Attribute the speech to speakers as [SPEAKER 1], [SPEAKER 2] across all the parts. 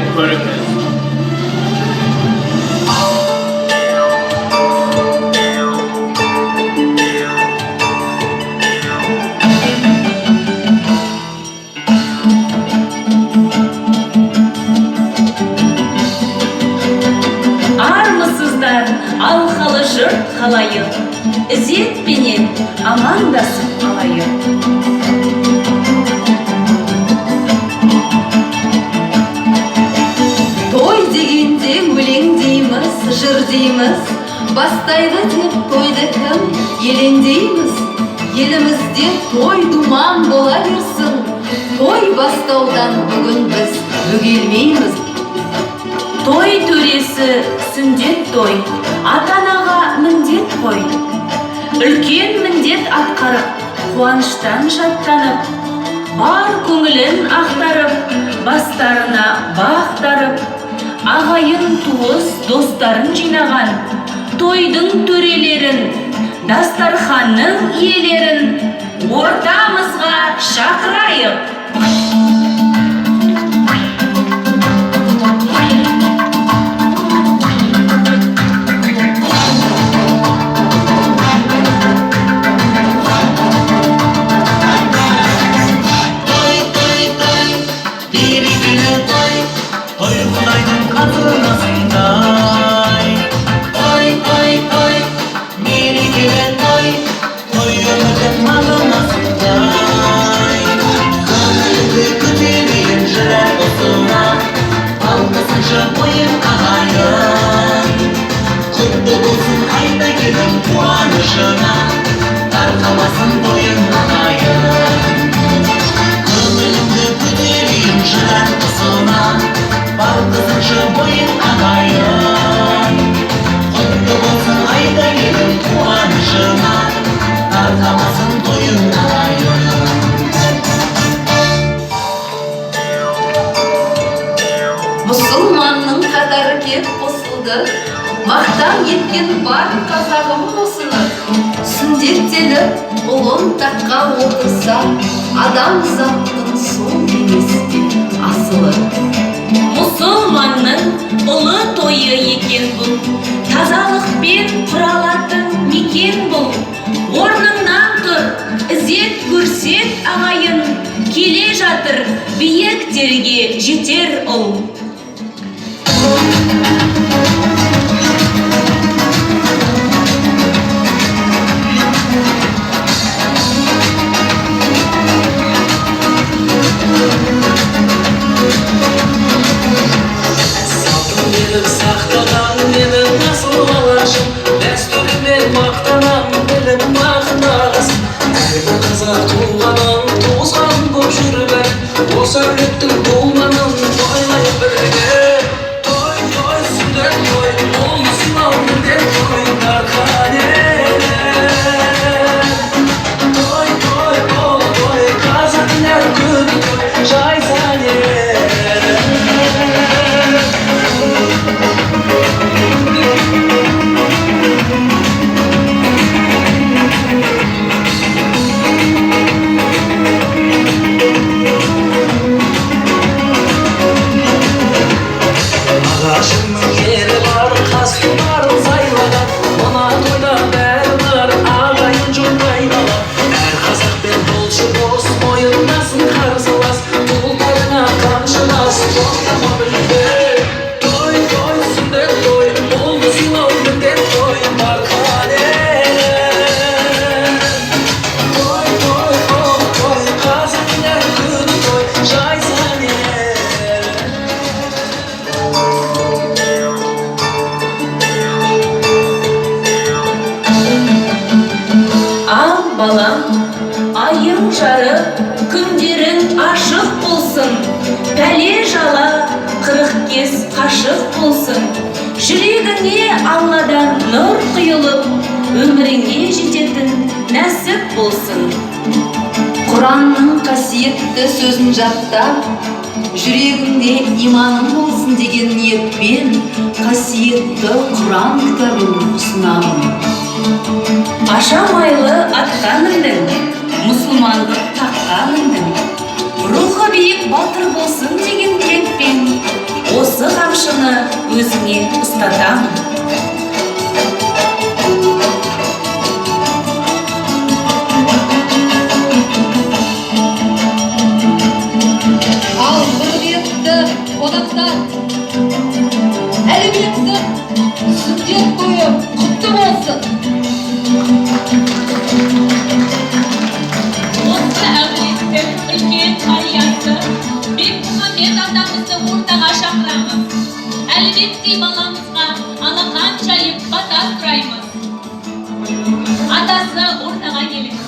[SPEAKER 1] Дайындап көріңіз.
[SPEAKER 2] Армысыздар, алқалы жұрт, халайық! Ізетпенен амандасып алайық.
[SPEAKER 3] Той дегенде өлең дейміз, жыр дейміз, бастайды деп тойды кім елеңдейміз. Елімізде той думан бола берсін, той бастаудан бүгін біз бөгелмейміз.
[SPEAKER 2] Той төресі, сүндет той ата анаға міндет қой. Үлкен міндет атқарып, қуаныштан шаттанып, бар көңілін ақтарып, бастарына бақ дарып, ағайын туыс достарын жинаған тойдың төрелерін, дастарханның иелерін ортамызға шақырайық.
[SPEAKER 4] Той, той, той, берекелі той, той құдайдың қазынасындай. Той, той, той, мерекелі той, той өмірдің мағынасындай. Көңілді көтерейін жүрек ұсына, балқысыншы бойың ағайын. Құтты болсын айта келдің қуанышыңа, тарқамасын тойың, ағайын. Көңіліңді көтерейін жүрек құсына, балқысыншы бойың, ағайын. Құтты болсын айта келдің қуанышыңа, тарқамасын тойың, ағайын.
[SPEAKER 3] Мұсылманның қатары кеп қосылды, мақтан еткен бар қазағым осыны. Сүндеттеліп ұлын таққа отырса, адамзаттың сол емес пе асылы?
[SPEAKER 2] Мұсылманның ұлы тойы екен бұл, тазалықпен құралатын мекен бұл. Орныңнан тұр, ізет көрсет, ағайын, келе жатыр биіктерге жетер ұл.
[SPEAKER 5] Салтым менің сақтаған, менің асыл алашым, дәстүріммен мақтанам, білім мағынасын. Әрбір қазақ туғанын туысқан боп жүріп, осы әулеттің думанын тойлайық бірге. Той, той, сүндет той, ұлы сыйлау міндет той, дархан елім. Той, той, ұлы той, қазақтың әр күні той, жайсаң елім. Ағашының кері бар, қас тұлпарын сайлаған, мына тойда бәрі бар, ағайын жұрт айнала. Әр қазақпен болшы дос, мойындасын қарсылас, тұлпарыңа қамшылас, тоқтама мүлде. Той, той, сүндет той, ұлды сыйлау міндет той, дархан елім. Той, той, ұлы той, қазақтың әр күні той, жайсаң елім.
[SPEAKER 2] Ал, балам, айың жарық, күндерің ашық болсын, пәле жала 40 кез қашық болсын. Жүрегіңе Алладан нұр құйылып, өміріңе жететін нәсіп болсын.
[SPEAKER 3] Құранның қасиетті сөзін жаттап, жүрегіңде иманың болсын деген ниетпен қасиетті Құран кітабын ұсынамын.
[SPEAKER 2] Аша майлы атқа міндің, мұсылмандық таққа міндің. Рухы биік батыр болсын деген тілекпен.
[SPEAKER 3] Қонақтар, Әлібектің сүндет тойы құтты болсын!
[SPEAKER 1] Осы әулеттің үлкен қариясы Бекмұхаммед атамызды ортаға шақырамыз. Әлібектей баламызға алақан жайып бата сұраймыз. Атасы, ортаға келіңіз.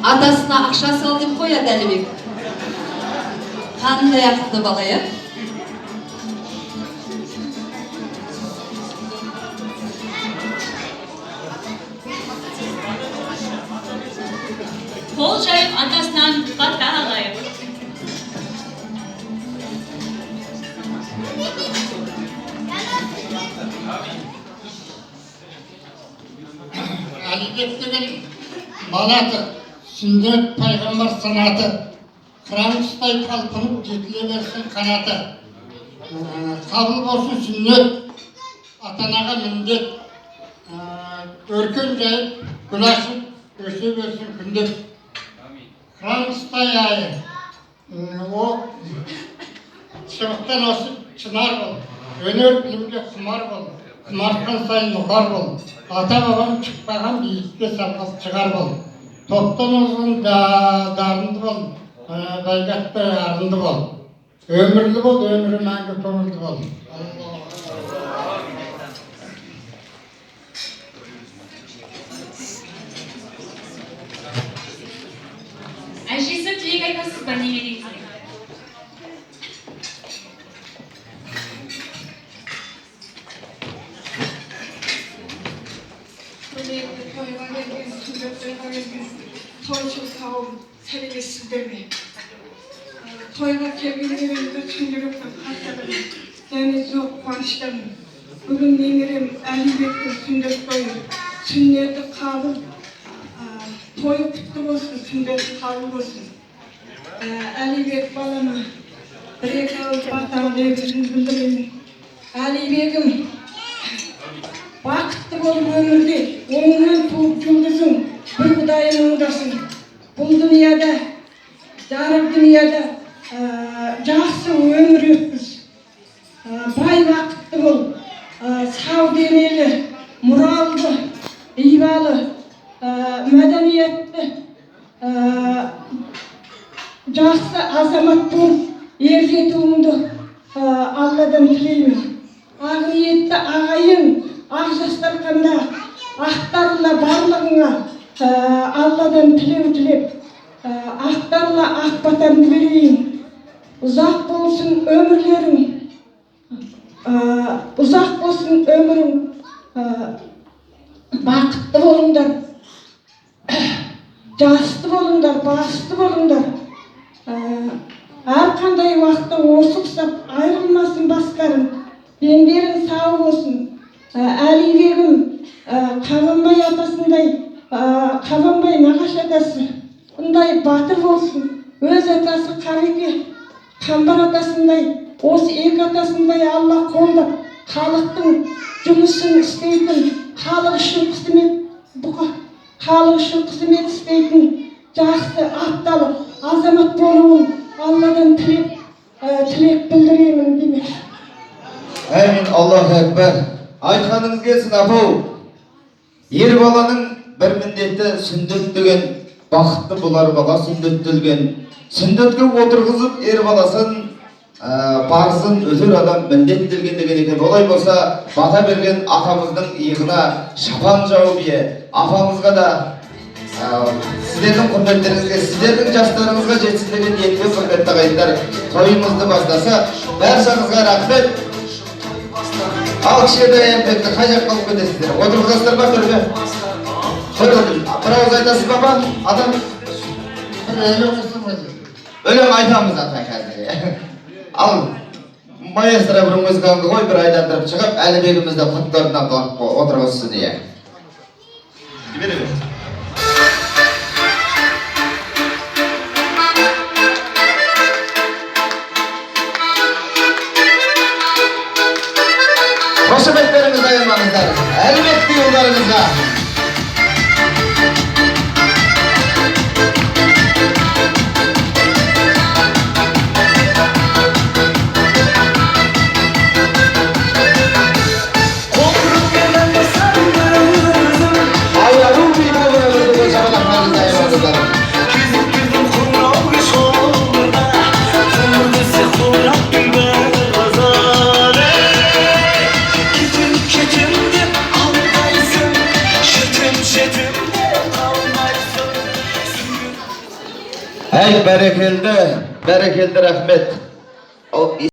[SPEAKER 3] Атасына ақша сал деп қояды Әлібек. Қандай ақылды бала, иә?
[SPEAKER 1] Қол жайып, атасынан бата алайық.
[SPEAKER 6] Әлібек деген балаты, сүндет пайғамбар санаты, қыран құстай талпынып жетіле берсін қанаты. Қабыл болсын сүннет, ата анаға міндет. Өркен жайып, гүл ашып, өсе берсін күндеп. Қыран құстай айы, о шыбықтан осып шынар бол, өнер білімге құмар бол, құмартқан сайын ұқар бол, ата бабам шықпаған биікке самғап шығар бол, топтан озған дарынды бол, бәйге атпай арынды бол, өмірлі бол, өмірі мәңгі көңілді бол.
[SPEAKER 1] Әжесі, тілек айтасыз ба немереңізге?
[SPEAKER 7] Құрметті тойға келген, сүндет тойға келген тойшыл қауым, сәлеметсіздер ме? Тойға келгендеріңізді шын жүректен қарсы және зор қуаныштамын. Бүгін немерем Әлібектің сүндет тойы, сүннеті қабыл, тойы құтты болсын, сүндеті қабыл болсын. Әлібек балама бір екі ауыз бата лебізін білдірейін. Әлібегім, бақытты болып өмірде оңынан туып жұлдызың, бір Құдайым оңдасын. Бұл дүнияда, жарық дүнияда жақсы өмір өткіз. Бай бақытты бол, сау денелі, мұралды, ибалы, мәдениетті, жақсы азамат болып ер жетуіңді Алладан тілеймін. Ақ ниетті ағайын, ақ жастарқанда ақтарыла барлығыңа Алладан тілеу тілеп, ақтарыла ақ батамды берейін. Ұзақ болсын өмірлерің, ұзақ болсын өмірің, бақытты болыңдар, жасты болыңдар, басты болыңдар. Әрқандай уақытта осы ұқсап айырылмасын бастарың, дендерің сау болсын. Әлибегім, Қабанбай атасындай, Қабанбай нағашы атасы ындай батыр болсын. Өз атасы Қабеке Қамбар атасындай, осы екі атасындай Алла қолдап, халықтың жұмысын істейтін, халық үшін қызмет, халық үшін қызмет істейтін жақсы атталы азамат болуын Алладан тілек білдіремін демекші.
[SPEAKER 8] Әмин, Аллаху акбар. Айтқаныңыз келсін, апау. Ер баланың бір міндеті сүндет деген, бақытты болар бала сүндеттелген. Сүндетке отырғызып ер баласын, парызын өтер адам міндеттелген деген екен. Олай болса, бата берген атамыздың иығына шапан жауып ие, апамызға да, сіздердің құрметтеріңізге, сіздердің жастарыңызға жетсін деген ниетпен құрметті ағайындар, тойымызды бастаса, баршаңызға рахмет. Ал кішкентай Әлібекті қай жаққа алып кетесіздер? Отырғызасыздар ма төрге? Бір ауыз айтасыз ба, апа? Адам?
[SPEAKER 6] Бір өлең айтсам ба?
[SPEAKER 8] Өлең айтамыз, ата, қазір. Ал, маэстро, бір музыкаңды қой, бір айландырып шығып, Әлібегімізді құтты орнынан отырғызсын, иә. Жібере бер. Қошеметтеріңізді аямаңыздар Әлібектей ұлдарыңызға. Айару би тобына бір шапалақтарыңызды аямаңыздар.
[SPEAKER 5] Кезіктірдім қоңырау кеш ғұмырда. Қоңыр десе қоңырат бір қазан. Ей, кетем, кетем деп алдайсың. Жетем, жетем деп қалмайсың.
[SPEAKER 8] Әй, бәрекелді, бәрекелді, рахмет. Ал,